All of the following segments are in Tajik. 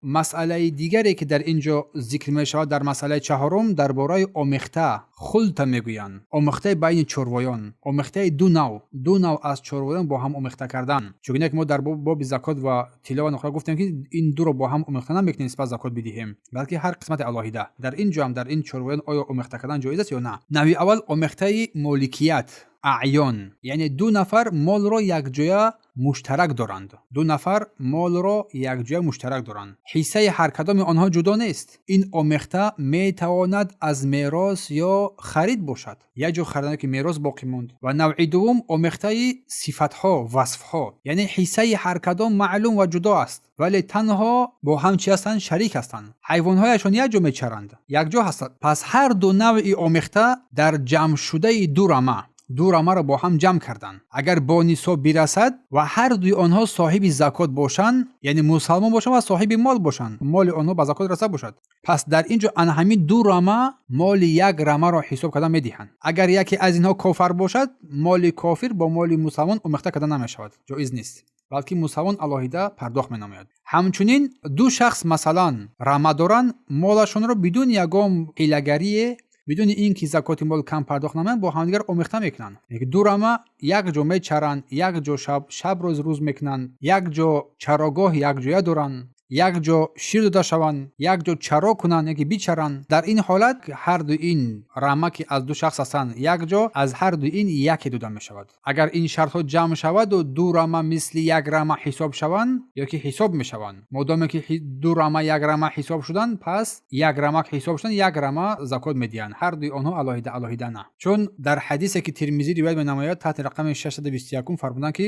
Масъалаи дигаре, ки дар ин ҷо зикр мешавад, дар масъалаи чаҳорум дар бораи омехта, хулта мегӯянд. Омехтаи байни чорвоён, омехтаи ду нав, ду нав аз чорвоён бо ҳам омехта кардан. Чунки мо дар боби закот ва тилло ва нуқра гуфтем, ки ин дуро бо ҳам омехта намекунем, сипас закот бидиҳем, балки ҳар қисмати алоҳида. Дар ин ҷо ҳам, дар ин чорвоён, оё омехта кардан ҷоиз аст ё на? Навъи аввал: омехтаи моликият, аъён, яъне ду нафар молро якҷоя муштарак доранд. Ду нафар молро якҷоя муштарак доранд, ҳиссаи ҳар кадоми онҳо ҷудо нест. Ин омехта метавонад аз мерос ё харид бошад, як ҷо харидан ки мерос боқӣ монд. Ва навъи дуввум: омехтаи сифатҳо, васфҳо, яъне ҳиссаи ҳар кадом маълум ва ҷудо аст, вале танҳо бо ҳам чӣ ҳастанд? Шарик ҳастанд. Ҳайвонҳояшон як ҷо мечаранд, якҷо ҳастанд. Пас ҳар ду навъи омехта дар ҷамъшудаи ду рама, ду рамаро бо ҳам ҷамъ карданд, агар бо нисоб бирасад ва ҳар дуи онҳо соҳиби закот бошанд, яъне мусалмон бошанд ва соҳиби мол бошанд, моли онҳо ба закот раса бошад, пас дар ин ҷо ана ҳамин ду рама моли як рамаро ҳисоб карда медиҳанд. Агар яке аз инҳо кофар бошад, моли кофир бо моли мусалмон омехта карда намешавад, ҷоиз нест, балки мусалмон алоҳида пардохт менамояд. Ҳамчунин ду шахс, масалан, рама доранд, молашонро бидуни ягон ҳилагарие, бидуни ин ки закоти мол кам пардохт намоянд, бо ҳамдигар омехта мекунанд. Ду рама як ҷо мечаранд, як ҷо шаб рӯз мекунанд, як ҷо чарогоҳ якҷоя доранд, як ҷо шир дода шаванд, як ҷо чаро кунанд яки бичаранд. Дар ин ҳолат ҳар ду ин рама, ки аз ду шахс ҳастанд, як ҷо аз ҳар ду ин яке дода мешавад. Агар ин шартҳо ҷамъ шаваду ду рама мисли як рама ҳисоб шаванд ё ки ҳисоб мешаванд, модоме ки ду рама як рама ҳисоб шуданд, пас як рама ҳисоб шуданд, як рама закот медиҳанд ҳар дуи онҳо, алоҳида алоҳида на. Чун дар ҳадисе, ки Тирмизӣ ривоят менамояд таҳти рақами 621, фармуданд, ки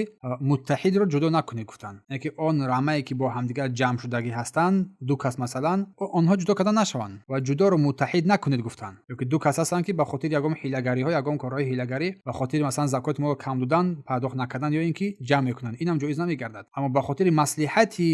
муттаҳидро ҷудо накунед гуфтанд. Яъне ки он рамае, ки бо ҳамдигар ҷамъ шудагӣ ҳастанд, ду кас масалан, онҳо ҷудо карда нашаванд ва ҷудоро муттаҳид накунед гуфтанд. Ё ки ду кас ҳастанд, ки ба хотири ягон ҳилагариҳо, ягон корҳои ҳилагарӣ, ба хотири, масалан, закоти молро кам додан, пардохт накардан ё ин ки ҷамъ мекунанд, инам ҷоиз намегардад. Аммо ба хотири маслиҳати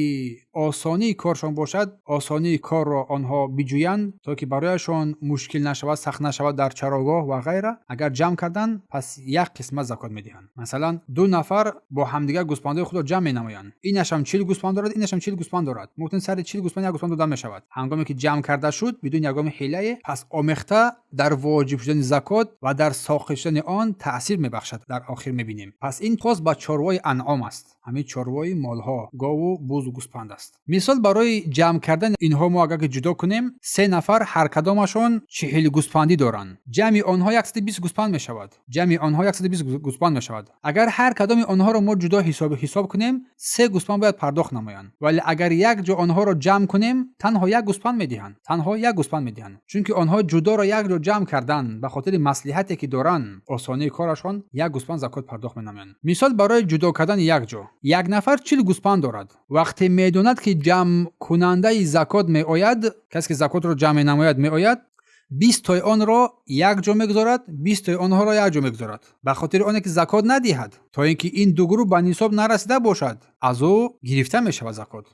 осонии коршон бошад, осонии корро онҳо биҷӯянд, то ки барояшон мушкил нашавад, сахт нашавад дар чарогоҳ ва ғайра, агар ҷамъ карданд, пас як қисмат закот медиҳанд. Масалан, ду нафар бо ҳамдигар гӯспандои худро ҷамъ менамоянд. Инашам 40 гӯспанд дорад, инашам 40 гӯспанд дорад. Мумкин сари 40 гӯспанд як гӯспанд дода мешавад. Ҳангоме ки ҷамъ карда шуд бидуни ягон ҳилае, пас омехта дар воҷиб шудани закот ва дар соқит шудани он таъсир мебахшад, дар охир мебинем. Пас ин хос ба чорвои анъом аст, ҳамин чорвои молҳо, гову бузу гӯспанд аст. Мисол барои ҷамъ кардани инҳо: мо агар ки ҷудо кунем, се нафар ҳар кадомашон 40 гӯспандӣ доранд, ҷамъи онҳо 120 гӯспанд мешавад. Ҷамъи онҳо 120 гӯспанд мешавад. Агар ҳар кадоми онҳоро мо ҷудо ҳисоб кунем, се гӯспанд бояд пардохт намоянд, вале агар як ҷо онҳоро ҷамъ кунем, танҳо як гӯспанд медиҳанд, танҳо як гӯспанд медиҳанд, чунки онҳо ҷудоро як ҷо ҷамъ карданд, ба хотири маслиҳате, ки доранд, осонии корашон, як гӯспанд закот пардохт менамоянд. Мисол барои ҷудо кардани як ҷо: як нафар 40 гӯспанд дорад. Вақте медонад, ки ҷамъкунандаи закот меояд, касе ки закотро ҷамъ менамояд меояд, 20 тои онро як ҷо мегузорад, 20 тои онҳоро як ҷо мегузорад, ба хотири оне ки закот надиҳад. То ин ки ин ду гурӯҳ ба нисоб нарасида бошад, аз ӯ гирифта мешавад закот.